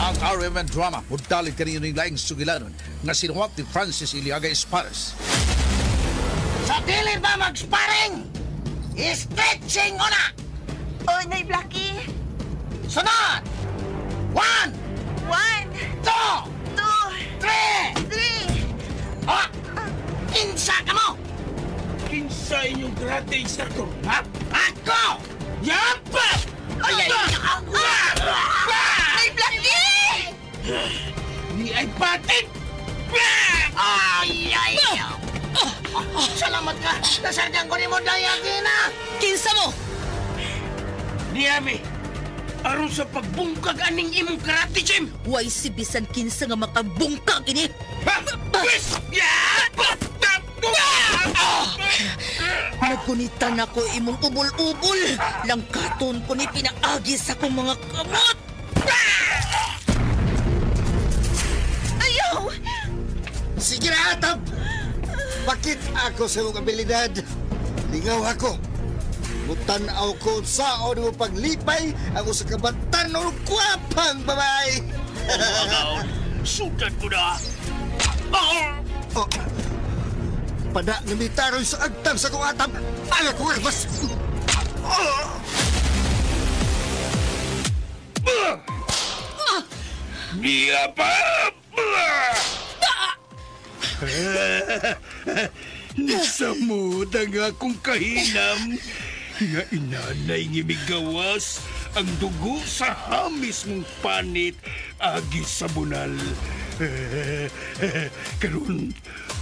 Ang RMN Drama mudalit kaninyo ning laing sugilanon nga sinuwat ni Francis Iliaga Espares. Sa dili ba mag-sparring? Stretching una! Oh, Nay Blackie. Sunod! 1, 1, 2, 2, 3! 3. Oh! Kinsa ka mo? Kinsa inyong karate instructor, ha? Ako! Yapa! Ay, ay, ay! Nay Blackie! Ni ay patit! Ay, ay! Salamat ka! Nasarjan ko ni mo, Dayagina! Kinsa mo? Niami, aron sa pagbungkag aning imong karate gym! Way si bisan kinsa nga makabungkag ini. Ha? Pwes! Yapa! Nagunitan ako imong ubol-ubol. Langkaton ko ni pinaagi sa akong mga kamot. Ayaw! Sige na, Atab! Bakit ako sa imong abilidad? Lingaw ako. Mutanaw ko saon mo paglipay ang usa ka batan-ong kwapang babae. Sudan ko na! Oh, pada nga mitaroy sa agtang sa kong atab. Aga ko armas. Niya pa! Nisamod ang akong kahinam nga inanay nga migawas ang dugo sa hamis mong panit agi sa bunal. Karon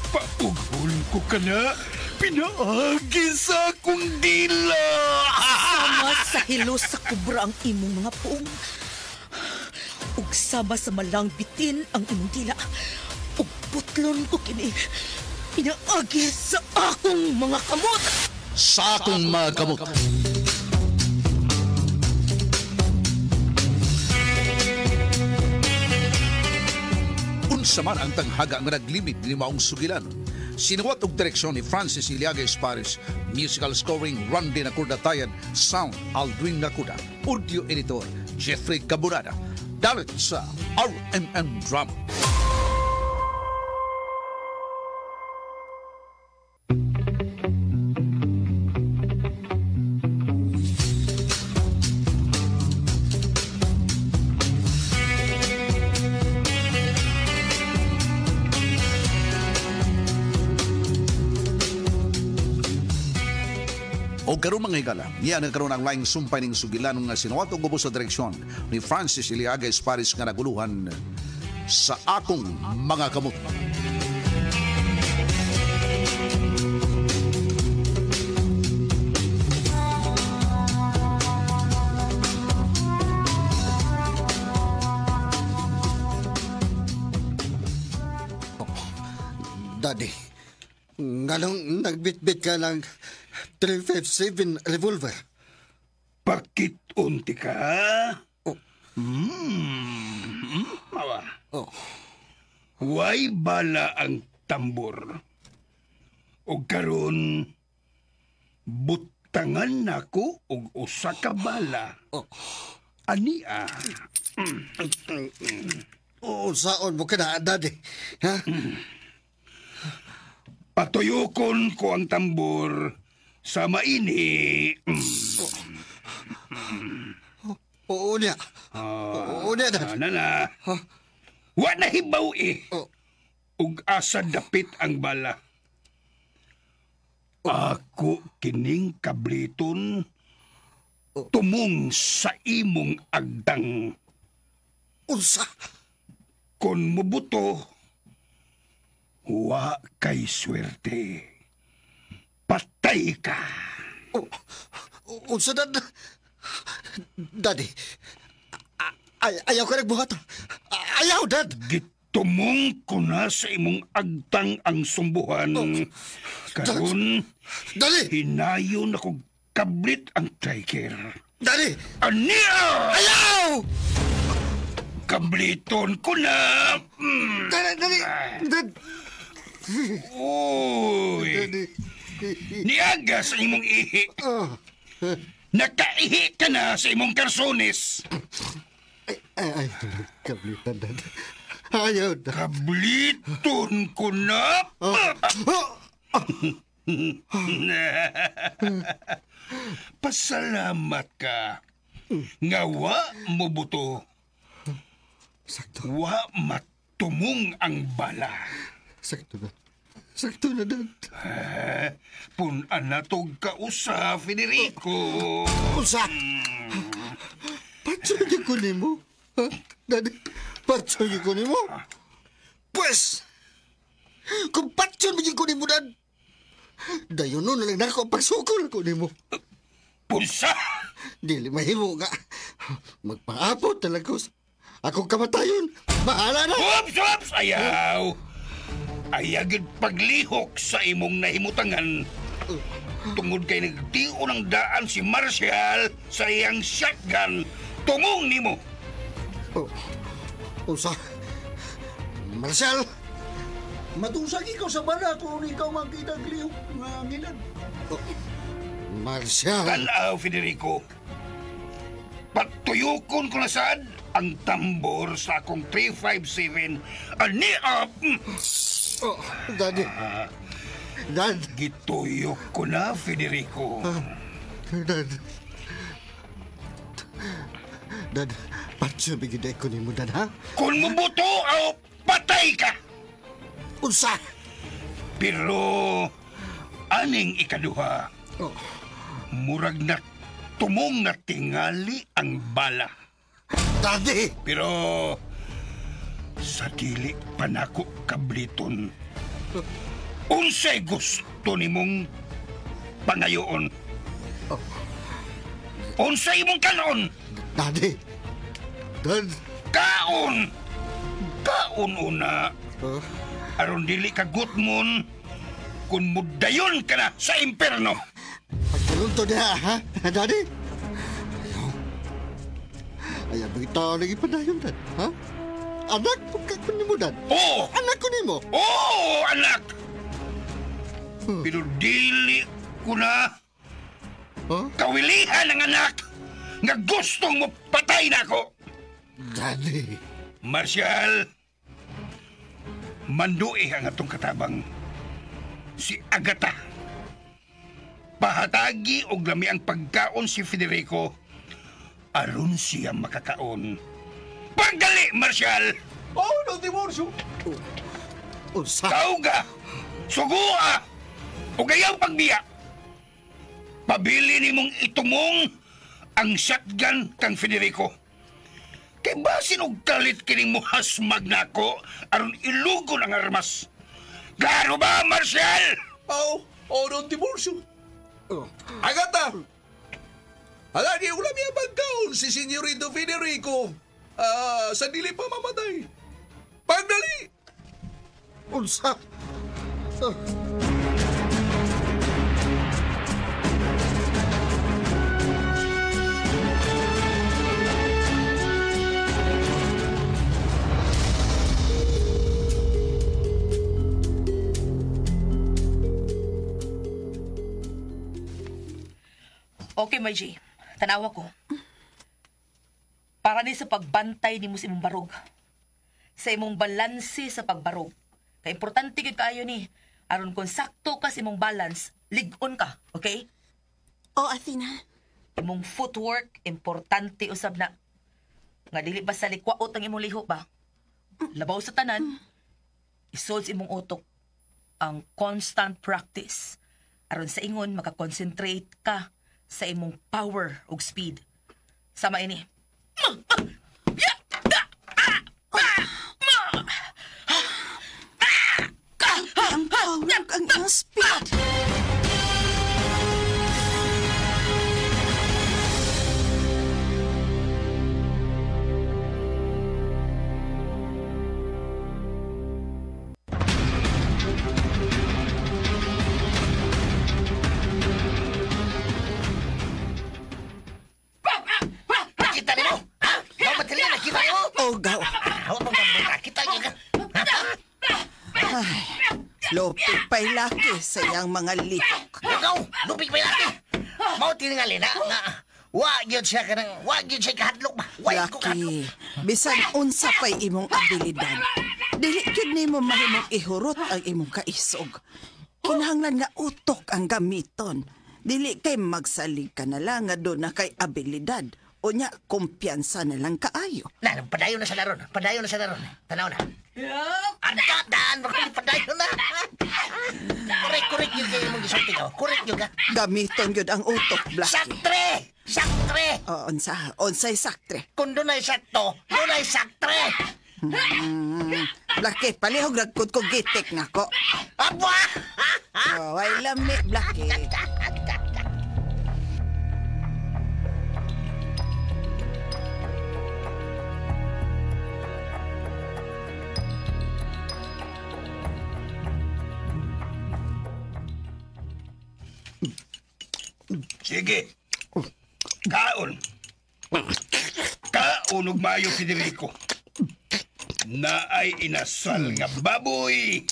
paughon ko ka na, pinaagi sa akong dila. Sama sa hilo sa kubra ang imong mga puong. Ug sama sa malang bitin ang imong dila. Ug putlon ko kini. Pinaagi sa akong mga kamot. Sa akong mga kamot. Unsa man ang tanghaga nga naglimit ni maong sugilanon. Sinuwat og direksyon ni Francis Iliaga Espares, musical scoring Randy Nakuda Tayan, sound Aldrin Nakuda, audio editor Jeffrey Caburada. Dalit sa RMN Drama. O karon mga higala, niya nagkaroon ang laing sumpay ning sugilanon nga sinuwat og ubos sa direksyon ni Francis Iliaga Espares nga naguluhan sa akong mga kamot. Daddy, nganong nagbitbit ka ng 357 revolver? Bakit unti ka? Oh. Mawa. Oh. Way bala ang tambor. O karon butangan nako og usa ka bala. Oh. Ania. Oo, saon mo ka na, Daddy? Ha? Patuyokon ko ang tambor sa maini. Oo niya. Oo niya, Dad. Ana na. Wa na hibaw eh. Oh. Ug asa dapit ang bala. Ako kining kabliton tumong sa imong agdang. Unsa? Kon mubuto, wa kay swerte. Patay ka. Oh, unsa, Dad? Daddy, ayaw ka nagbuhat. Ayaw, Dad. Gitumong ko na sa imong agtang ang sumbuhan. Karon, Daddy! hinayon ako kablit ang trigger. Daddy! Ania! Ayaw! Kabliton ko na! Daddy! Daddy! Dad! Uy! Daddy! Niaga sa imong ihi. Oh. Nakaihi ka na sa imong karsones. Ay, kablitan, Dad. Ayaw na. Kabliton ko na. Pasalamat ka. Nga wa mo buto. Sakto. Wa matumong ang bala. Sakto na. Sakto na, Dad. Pun-an na tog kausa, Federico. Usa! Patsoy ko nimo. Ha? Daddy, patsoy ko nimo. Pwes, kung patsoy mo ko nimo, Dad, dayon nun na lang nako pagsukol ko nimo. Punsa! Dili mahimo nga. Magpaabot talaga ko sa akong kamatayon. Bahala na! Oops, oops! Ayaw! Ayagid paglihok sa imong nahimutangan. Tungod kay nagtio ng daan si Marcial sa iyang shotgun, tungong nimo. Oh, usa. Marcial! Matusag ikaw sa bala kung ikaw makita ang lihok nga ngilan. Oh, Marcial! Tanaw, Federico. Patuyukon ko na sad ang tambor sa akong 357. Ani up! Oh, Daddy. Dad. Gituyok ko na, Federico. Dad. Dad, patso bigid ko nimo, Dad, ha? Kung mubuto, aw, patay ka! Unsa? Pero, aning ikaduha, Oh, murag na tumong na tingali ang bala. Daddy! Pero, sa dili pa nako kabliton. Unsay gusto nimong pangayoon? Unsay imong kanon? Daddy! Dad! Kaon! Kaon una. Oh, Aron dili ka gutmon kung mudayon ka na sa imperno. Pagkalunto niya, ha? Daddy? Ayaw, bitaw lagi padayon, Dad. Ha? Anak ko ka nimo, Dad. Oo! Anak ko nimo. Oo, anak! Pero dili ko na Huh? kawilihan ang anak nga gustong mo patay na ako. Daddy. Marcial, mandui ang atong katabang. Si Agata. Pahatagi og lami ang pagkaon si Federico aron siya makakaon. Pagdali, Marcial! Oh, no divorcio. Unsa? Kauga! Sugua! O gayaw pagbiya! Pabili nimong itumong ang shotgun kang Federico. Kay basin og kalit kining muhasmag nako aron ilugon ang armas. Klaro ba, Marcial? Oh, oh, no divorcio. Oh. Agata! Halagi, ulam niya pagkaon si Senyorito Federico. Ah, sa dili pa mamatay. Pagdali! Unsa? Oh. Okay, my G. Tanawa ko. Para ni sa pagbantay nimo sa imong barog. Sa imong balanse sa pagbarog. Kay importante gyud kaayo ni. Aron kung sakto ka sa imong balance, lig-on ka, okay? Oh, Athena. Imong footwork, importante usab na. Nga dili ba sa likwaot ang imong lihok ba? Labaw sa tanan, isod sa imong utok ang constant practice. Aron sa ingon, makakonsentrate ka sa imong power ug speed. Sama ini. Ang power ug ang iyang speed. Nakita nimo? Ha? Gaw matalina, nakita mo? Oh, gaw. Hawa pang gambuta. Kita niya ka. Lupig pa'y laki sa iyang mga lihok. Gaw, lupig pa laki. Mao tingali na nga. Wa gyud siya kanang, wa gyud siya kahadlok ba? Blackie, bisan unsa pa'y imong abilidad, dili gyud nimo mahimong ihurot ang imong kaisog. Kinahanglan nga utok ang gamiton. Dili kay magsalig ka na lang nga doon na kay abilidad. O nya, kumpiyansa na lang kaayo. Na, padayon na sa laron. Padayon na sa laron. Tanaw na. Anda, daan, padayon na. Correct yun kayo mong gisulti ka. Correct yun ka. Gamiton yun ang utok, Blackie. Saktre! Saktre! O, onsa, onsay saktre. Kung doon ay sakto, doon ay saktre! Blackie, palihog ragkod ko gitik na ko. Aba! Oh, ay lami, Blackie. Sige. Kaon. Kaon og maayo, Federico. Naay inasal nga baboy.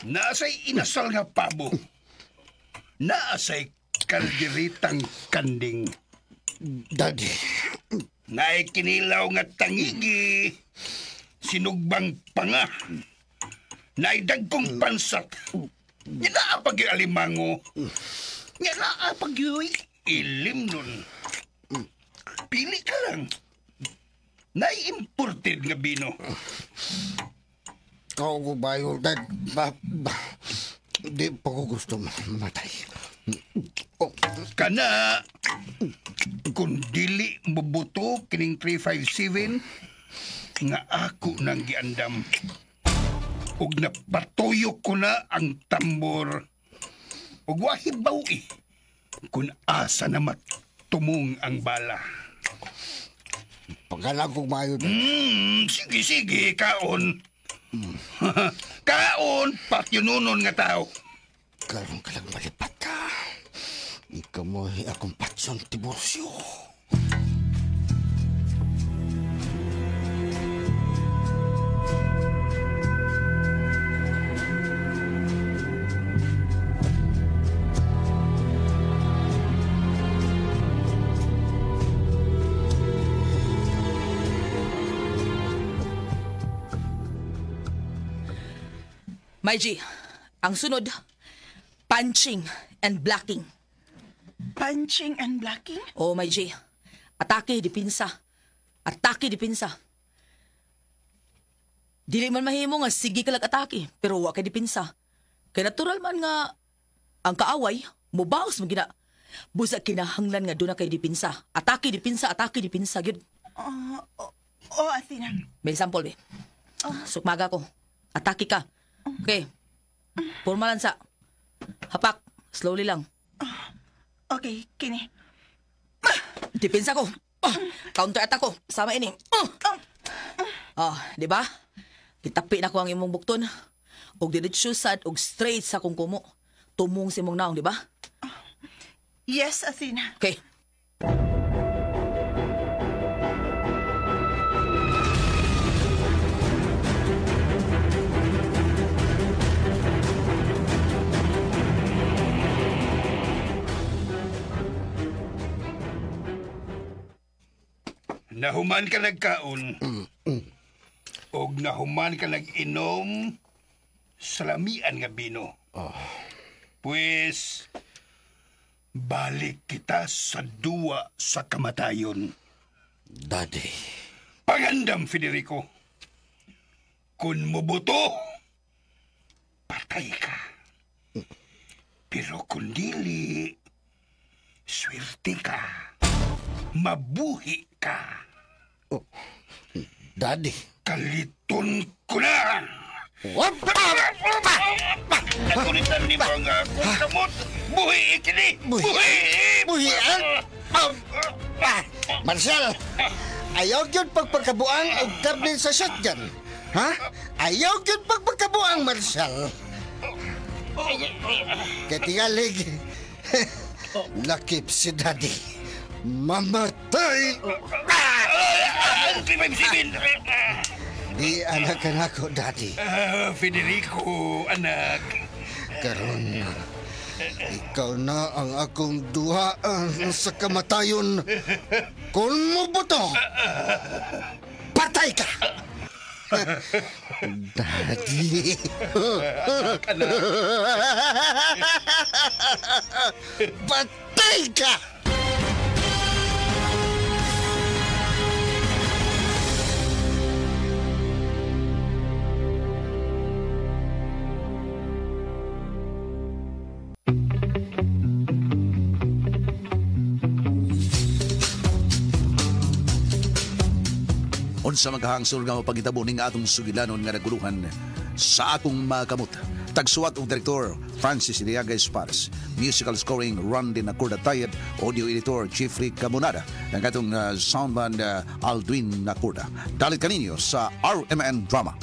Naasay inasal nga pabo. Naasay kalderitang kanding. Daddy. Naay kinilaw nga tangigi. Sinugbang panga. Naay dagkong pansat. Nga naa pag alimango. Nga naa pag ilim nun. Pili ka lang. Naay imported nga bino. Ikaw ko bayo, Dad. Di pa ko gusto mamatay. Oh. Kana, kung dili mabuto kining 357, nga ako nang giandam. Ug napatuyo ko na ang tambor. Ug wahibaw eh, kung asa na matumong ang bala. Pagkalang kong maayo. Sige, kaon. Kaon, patyununon nga tao. Karon ka lang malipat ka. Ikaw mo akong patson Tiburcio. My G, ang sunod, punching and blocking. Punching and blocking? Oh, my G. Atake, dipinsa. Atake, dipinsa. Dili man mahimo nga sige ka lag atake, pero wa kay dipinsa. Kay natural man nga ang kaaway, mubaos man gina. Busa kinahanglan nga doon na kay dipinsa. Atake, dipinsa, atake, dipinsa. Gyud. Oh, Athena. May sample, be. Sukmaga ko. Atake ka. Okay. Porma lang sa. Hapak. Slowly lang. Okay, kini. Depensa ko. Counter attack ko. Sama ini. Di ba? Gitapi na ko ang imong bukton. Og diretso sad og straight sa kong kumo. Tumong sa imong naong, di ba? Yes, Athena. Okay. Nahuman ka nagkaon. Og nahuman ka nag-inom sa lamian nga bino. Pues, balik kita sa duwa sa kamatayon. Daddy. Pagandam, Federico. Kung mubuto, patay ka. Pero kung dili, swerte ka. Mabuhi ka. Oh, Daddy. Kaliton ko na! Nakulitan ni mga akong kamot! Buhi ikini! Buhi! Buhian! Marcel! Ayaw yun pagpagkabuang og karne sa shotgun. Ha? Ayaw yun pagpagkabuang, Marcel. Kaya tingalig, lakip si Daddy. Mamatay! Ang 357! Di anak ako, Daddy. Federico, anak. Karon, Ikaw na ang akong duhaan sa kamatayon. Kung mo buto, patay ka! Daddy. Patay ka! Unsa maghahangsor nga mapagitabo ning atong sugilanon nga naguluhan sa akong mga kamot. Tagsuwat og direktor Francis Iliaga Espares. Musical scoring Randy Nacorda Tayed, audio editor Jeffrey Camonada, ang atong soundman Aldwin Nacorda. Dalit kaninyo sa RMN Drama.